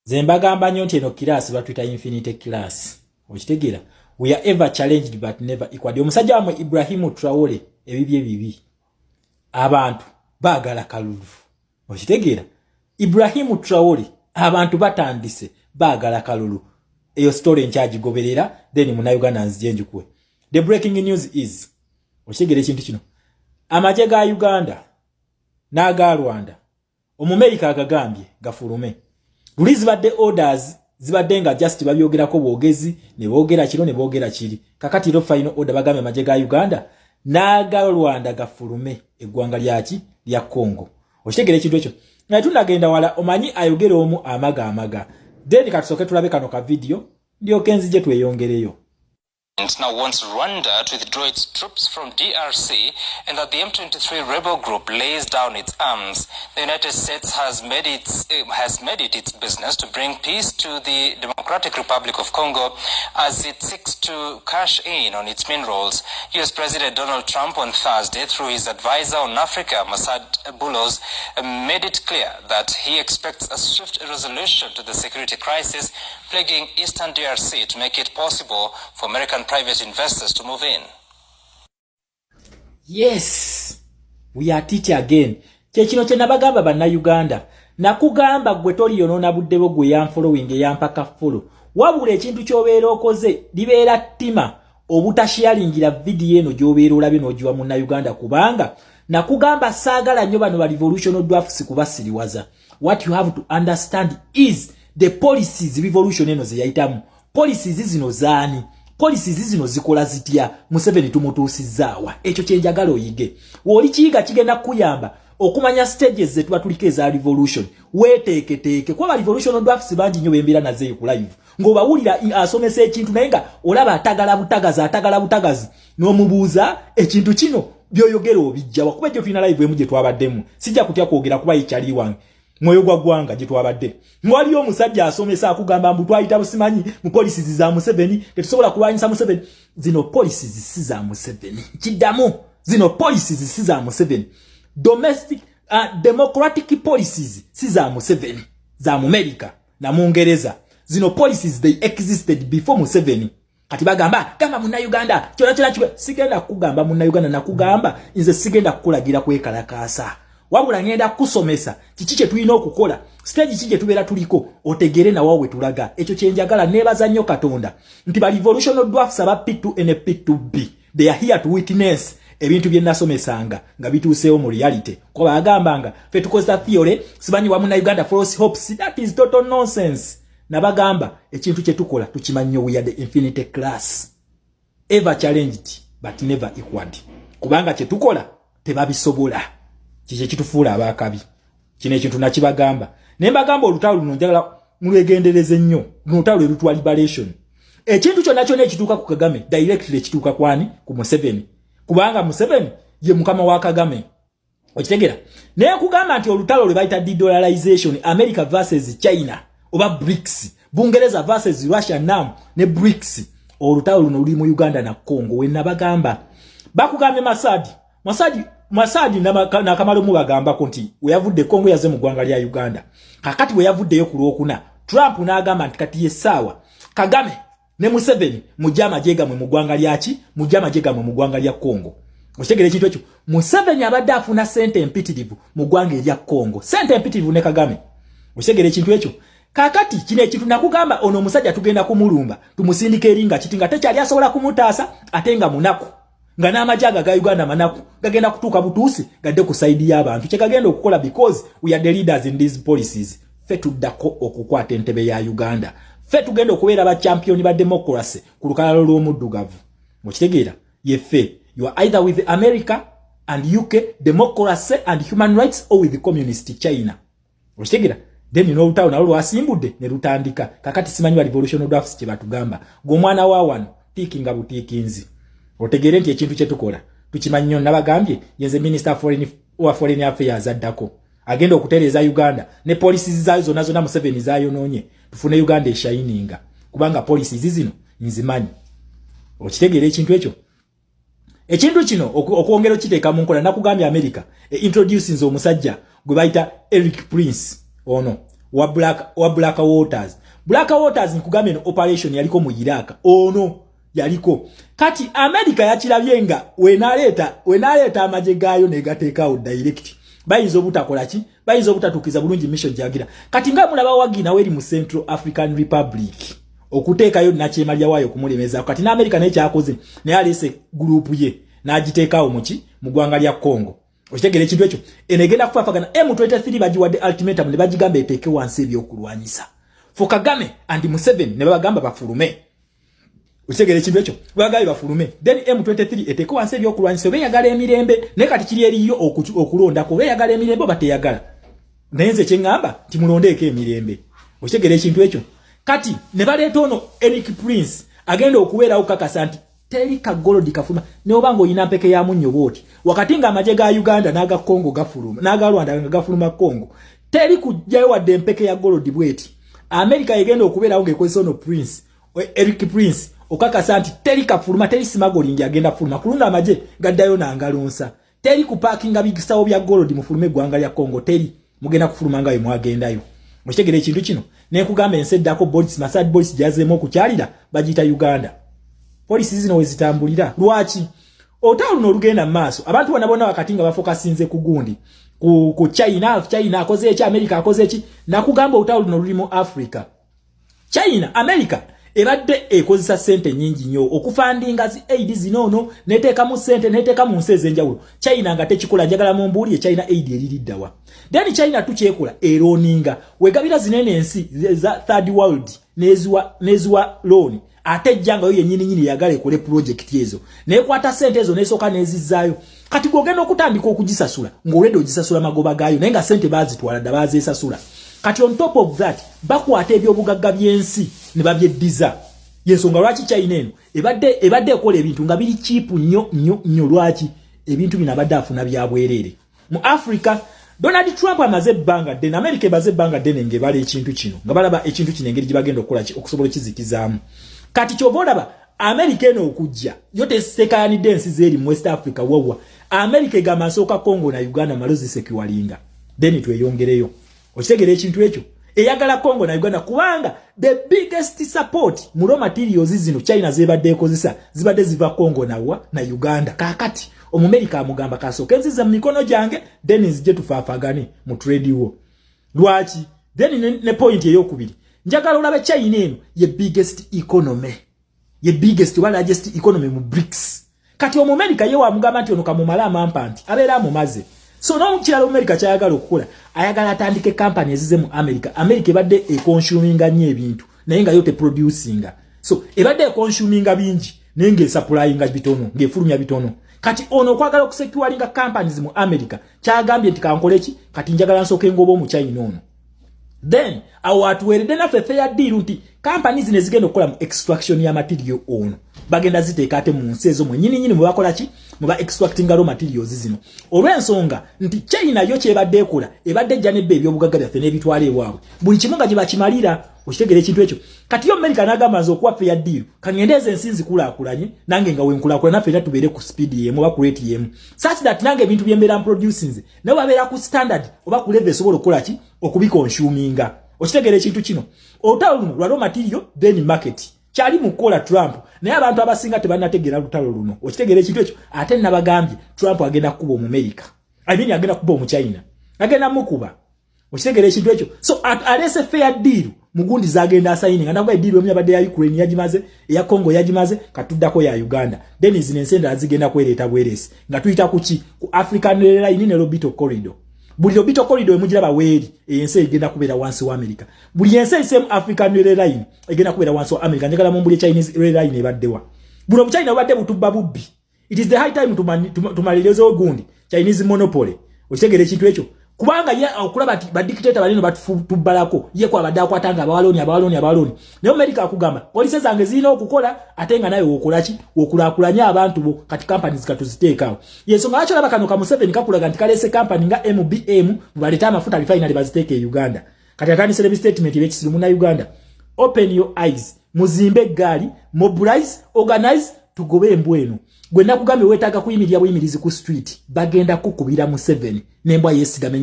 Nze mbagamba nnyo nti eno class batwita infinity class. Okitegeera? We are ever challenged but never equal. Omusajja wamwe Ibrahimu Traore, ebibye bibi, abantu baagala kalulu. Okitegeera? Ibrahimu Traore, abantu batandise baagala kalulu. Eyo story nkyagigoberera, then Munauganda nzije njikuwe. The breaking news is, okitegeera ekintu kino, amagye ga Uganda n'aga Rwanda, Omumerika agagambye gafulume. Luli zibadde orders, zibadde nga just babyogerako bwogezi, ne boogera kino ne boogera kiri. Kakati ero final order, bagambye amagye ga Uganda n'aga Rwanda gafulume eggwanga lyaki? Lya Congo. Okitegeera ekintu ekyo? Nga tunagenda wala, omanyi ayogera omu amaga amaga. Then katusooke tulabe kano ka video, ndyoke nzije tweyongereyo. Now wants Rwanda to withdraw its troops from DRC and that the M23 rebel group lays down its arms. The United States has made it its business to bring peace to the Democratic Republic of Congo as it seeks to cash in on its minerals. US President Donald Trump on Thursday, through his advisor on Africa, Massad Boulos, made it clear that he expects a swift resolution to the security crisis plaguing eastern DRC to make it possible for American private investors to move in. Yes, we are at it again. Kyekino kye nabagamba Bannayuganda. Nakugamba gwe toliyonoona budde bwo, gwe yanfollowing, eyampaka follow. Wabula ekintu ky'obeera okoze libeera ttima obutasharingira vidiyo eno gy'obeera olabye n'ogiwa Munnayuganda, kubanga nakugamba saagala nnyo bano ba revolution dwarfs kubasiriwaza. What you have to understand is the policies revolution eno ze yayitamu. Policies zino zaani? Policies zino zikola zitya? Museveni tumutuusizzaawa? Ekyo kyenjagala oyige. W'oli kiyiga, kigenda kukuyamba okumanya stages zetuba tuliko eza revolution, weteeketeeke, kuba revolution dwarfs bangi nnyo bembeera nazeeyo ku live, ng'obawulira asomesa ekintu naye nga olaba atagala butagazi, atagala butagazi, n'omubuuza ekintu kino byoyogera obijja wakuba. Ejjo tulina live emu gye twabaddemu, sijja kutya kwogera kuba yikyali wange mwoyo gwa ggwanga, gye twabadde waliyo omusajja asomesa akugamba mbu twayita busimanyi mu policies za Museveni, tetusobola kulwanyisa Museveni. Zino policies si za Museveni. Kiddamu, zino policies si za Museveni. Domestic democratic policies si za Museveni, za Mumerika na Mungereza. Zino policies, they existed before Museveni. Kati bagamba gamba Munnayuganda kyona kyona kibe. Sigenda kugamba Munnayuganda, nakugamba nze sigenda kukulagira kwekalakaasa, wabula ngenda kusomesa kiki kye tulina okukola, stage ki gye tubeera tuliko, otegere nawa we tulaga. Ekyo kyenjagala. Neebaza nnyo Katonda nti ba revolutional dwarfs aba P2 ne P2B, they are here to witness ebintu bye nasomesanga nga bituuseewo mu reality. Kuba bagambanga fe tukozesa theory, simanyi wa Munnayuganda false hopes. That is total nonsense. Nabagamba ekintu kye tukola tukimanyi nnyo. We are the infinity class, ever challenged but never equaled, kubanga kye tukola tebabisobola. Kiki ekitufuula abakabi? Kino ekintu nakibagamba, naye mbagamba olutalo luno njagala mulwegendereze nnyo. Luno olutalo lwe lutwa liberation. Ekintu kyonna kyonna ekituuka ku Kagame directly ekituuka kwani? Ku Museveni, kubanga Museveni ye mukama wa Kagame. Okitegeera? Naye nkugamba nti olutalo lwe bayita dedollarization, America versus China oba BRICS, Bungereza versus Russia nam ne BRICS, olutalo luno luli mu Uganda na Congo. We nabagamba, bakugambye Masadi, Masadi, Masadi nakamala omubagambako nti weyavudde Congo yaze mu ggwanga lya Uganda. Kakati we yavuddeyo ku Lwokuna, Trump n'agamba nti kati yessaawa Kagame ne Museveni mujje amagye gammwe mu ggwanga lyaki, mujje amagye gammwe mu ggwanga lya Congo. Okitegeera ekintu ekyo? Museveni abadde afuna sente empitirivu mu ggwanga erya Congo, sente empitirivu, ne Kagame. Okitegeera ekintu ekyo? Kakati kino ekintu nakugamba, ono omusajja tugenda kumulumba, tumusindika eri nga kiti nga tekyali asobola kumutaasa, ate nga munaku, nga n'amagye ago aga Uganda manaku, gagenda kutuuka butuusi gadde ku side y'abantu. Kyegagenda okukola, because we are the leaders in these policies, ffe tuddako okukwata entebe ya Uganda, ffe tugenda okubeera ba champion ba democracy ku lukalalo lw'omuddugavu. Mukitegeera? Yeffe, you are either with America and UK democracy and human rights or with communist China. Okitegeera? Then n'olutalo nalwo lwasimbudde ne lutandika. Kakati simanyi ba revolution dwarfs kye batugamba. Gwe omwana wa wano, tiikinga butiikinzi, otegeere nti ekintu kye tukola tukimanyi nnyo. Nabagambye yenze minister wa foreign affairs addako, agenda okutereeza Uganda ne policies zaayo zonna zonna Museveni zayonoonye, tufune Uganda eshininga, kubanga policies zino nzimanyi. Okitegeera ekintu ekyo? Ekintu kino okwongera okiteeka mu nkola, nakugambye America e introducinze omusajja gwe bayita Eric Prince. Ono Wa Black Waters. Black Waters, nkugambye, no operation yaliko mu Iraq, ono yaliko. Kati America yakirabye nga wenaleeta amagye gaayo negateekawo direct, bayinza obutakola ki? Bayinza obutatuukiza bulungi mission gyagira. Kati nga mulaba wagina weri mu Central African Republic okuteekayo nakyemalya waayo okumulemeza. Kati n'Amerika naye kyakoze, naye aleese group ye n'agiteekawo muki? Mu ggwanga lya Congo. Okitegera ekintu ekyo? Eno egenda kufaafagana. M23 bagiwadde ultimatum ne bagigamba eteeke wansi ebyokulwanyisa for Kagame and Museveni, ne babagamba bafulume. Okitegera ekintu ekyo? Bagambye bafulume, then M23 eteeke wansi ebyokulwanyisa oba eyagala emirembe. Naye kati kiri eriyo okulondako oba eyagala emirembe oba teyagala. Naye nze kyeŋŋamba nti mulondeeko emirembe. Okitegera ekintu ekyo? Kati ne baleeta ono Eric Prince agenda okubeerawo kakasa nti teri ka gold kafuluma, ne oba ng'olina mpeke ya munnyo bwoti, wakati ng'amagye ga Uganda n'aga Congo gafuluma, n'aga Rwanda nga gafuluma Congo, teri kujjayo wadde empeke ya gold bweti. America egenda okubeerawo ng'ekozesa ono Prince, Eric Prince, okakasa nti teri kafuluma, teri smuggling agenda fuluma. Ku luno amagye gaddayo nangalonsa, teri kupaakinga bisawo bya gold mufulume eggwanga lya Congo, teri. Mugenda kufuluma nga bwe mwagendayo. Okitegera ekintu kino? Nenkugamba ensi eddako Boris, Masad Boris gyazeemu okukyalira bagiyita Uganda. Policy zino we zitambulira, lwaki olutalo luno olugenda mu maaso, abantu bonna bonna wakati nga bafokasinze ku gundi, ku China. China akoze eki? America akoze eki? Nakugamba olutalo luno luli mu Africa. China, America ebadde ekozesa sente nyingi nnyo okufundinga zi aid zino, ono neteekamu sente, neteeka mu nsi ez'enjawulo. China nga tekikola. Njagala mumbuulire, China aid eririddawa? Then China tukyekola, eloaninga, wegabira zinene ensi za third world, neziwa loan, ate ejja nga yo yennyini nyini yagala ekole project ezo, nekwata sente ezo nesooka nezizaayo. Kati gwogenda okutandika okugisasula ng'olwedde ogisasula magoba gaayo, naye nga sente baazitwala dda, bazeesasula. Kati on top of that, bakwata ebyobugagga by'ensi ne babyeddiza. Yensonga lwaki China eno ebadde ekola ebintu nga biri cheap nnyo nnyo nnyo. Lwaki ebintu bino abadde afuna bya bwereere mu Africa? Donald Trump amaze ebbanga ddene, America emaze ebbanga ddene ng'ebala ekintu kino, nga balaba ekintu kino engeri gye bagenda okukola okusobola okizikizaamu. Kati kyova olaba America eno okujja yo tesekayanidde ensi zeeri mu West Africa. Wawa America egamba nsooka Congo na Uganda malo zisecuringa, then tweyongereyo. Okitegeera ekintu ekyo? Eyagala Congo na Uganda kubanga the biggest support mu raw materials zino China zebadde ekozesa zibadde ziva Congo nawa na Uganda. Kaakati Omumerika amugamba kasooke nzize mu mikono gyange, then nzije tufaafagane mu trade war. Lwaki? Then ne point eyokubiri, njagala olabe China eno ye biggest economy, ye biggest oba largest economy mu BRICS. Kati Omumerika ye wamugamba nti ono kamumale amampa nti abeera amumaze. So n'omukirala, Omumerika kyayagala okukola, ayagala atandike kampani ezize mu America. America ebadde econsuminga nnyo ebintu naye nga yo teproducinga. So ebadde econsuminga bingi naye ng'esupplyinga bitono, ng'efulumya bitono. Kati ono okwagala okusecuringa companies mu America, kyagambye nti kankole ki? Kati njagala nsooke ngoba Omuchina ono, then awo atuweeredde naffe fair deal nti kampani zino ezigenda okukola mu extraction ya material ono bagenda ziteeka ate mu nsi ezo mwenyini nyini mwe bakola ki? Mwe ba extractinga raw materials zino. Olw'ensonga nti China yo kyebadde ekola, ebadde ejja nebba ebyobugagga byaffe n'ebitwala ewaabwe, buli kimu nga gye bakimalira. Okitegeera ekintu ekyo? Kati yo America n'agamba nze okuwa fair deal, kangende ezo ensi nzikulaakulanye, nange nga wenkulaakulana naffe era tubeere ku speed yemu oba ku rate yemu, such that nange ebintu byembeera mproducinze naye babeera ku standard oba ku level esobola okukola ki? Okubiconsuminga. Okitegeera ekintu kino? Olutalo luno lwa raw material then market kyali mu kukola Trump, naye abantu abasinga tebannategeera lutalo luno. Okitegeera ekintu ekyo? Ate nabagambye Trump agenda kukuba Omumerika, I mean agenda kukuba Omuchina, agenda mukuba. Okitegeera ekintu ekyo? So aleese fair deal mugundi zagenda asigninga nabwo edeal emu yabadde ya Ukraine yagimaze, eya Congo yagimaze, katuddako ya Uganda. Then zino ensi endala zigenda kwereeta bweresi nga tuyita kuki? Ku African Line ne Lobito Corridor. Buli Lobito Corridor emugiraba weeri, ensi egenda kubeera wansi wa America. Buli ensi eisemu African Rail Line egenda kubeera wansi wa America. Njagala mumbuli Chinese Rail Line ebaddewa? Buno Obuchina bubadde butubba bubbi. It is the high time tumalirizewo gundi Chinese monopoly. Okitegeera ekintu ekyo? Kubanga ye okulaba nti badictator balino batubbalako, ye kwabadde akwata nga abawalooni, abawalooni, abawalooni. Naye America akugamba policy zange zirina okukola, ate nga naye wokolaki? Wokulaakulanye abantu bo. Kati companies katuziteekaawo. Yensonga lwaki olaba kano ka Museveni kakulaga nti kaleese company nga MBM, baleete amafuta refinery baziteeka e Uganda. Kati atandise ne statement ebekisiru. Muna Uganda, open your eyes, muzimbe eggaali, mobilize, organize, tugobe embwa eno. Gwe nakugambye weetaaga kuyimirira buyimirizi ku street, bagenda kukubira Museveni n'embwa yeesigamenya.